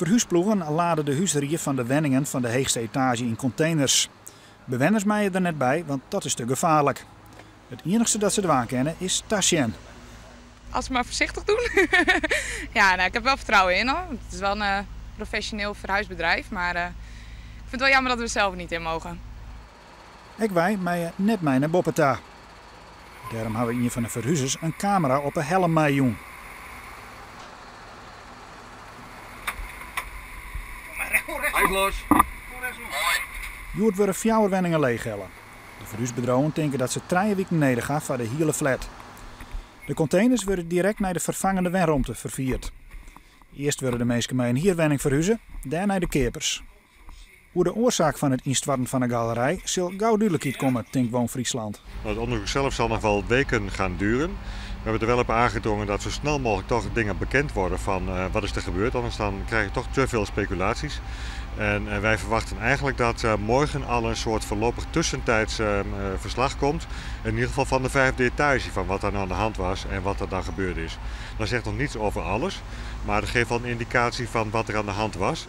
Ferhúsploegen lade de húsrie fan de wenningen fan de heechste etaazje yn konteners. Bewenners meie der net by, want dat is te gefaarlik. It iennichste dat se dwaan kinne is tasjen. As se mar foarsichtich doen. Ja, nou, ik heb wel vertrouwen in hoor. Het is wel een professioneel verhuisbedrijf, maar ik vind het wel jammer dat we er zelf niet in mogen. Ek wy meie net mei nei boppe ta. Dêrom hawwe ien fan de ferhuzers in kamera op 'e helm meijûn. Hjoed wurde fjouwer wenningen leechhelle. De ferhúsbedriuwen tinke dat se trije wiken nedich ha foar de hiele flat. De konteners wurde direkt nei de ferfangende wenromte ferfierd. Earst wurde de minsken mei in hierwenning ferhuze, dêrnei de keapers. Oer de oarsaak fan it ynstoarten fan 'e galerij sil gau dúdlikheid komme, tinkt WoonFriesland. Het onderzoek zelf zal nog wel weken gaan duren. We hebben er wel op aangedrongen dat zo snel mogelijk toch dingen bekend worden van wat is er gebeurd. Anders dan krijg je toch te veel speculaties. En wij verwachten eigenlijk dat morgen al een soort voorlopig tussentijds verslag komt. In ieder geval van de vijfde etage, van wat daar nou aan de hand was en wat er dan gebeurd is. Dat zegt nog niets over alles, maar dat geeft wel een indicatie van wat er aan de hand was.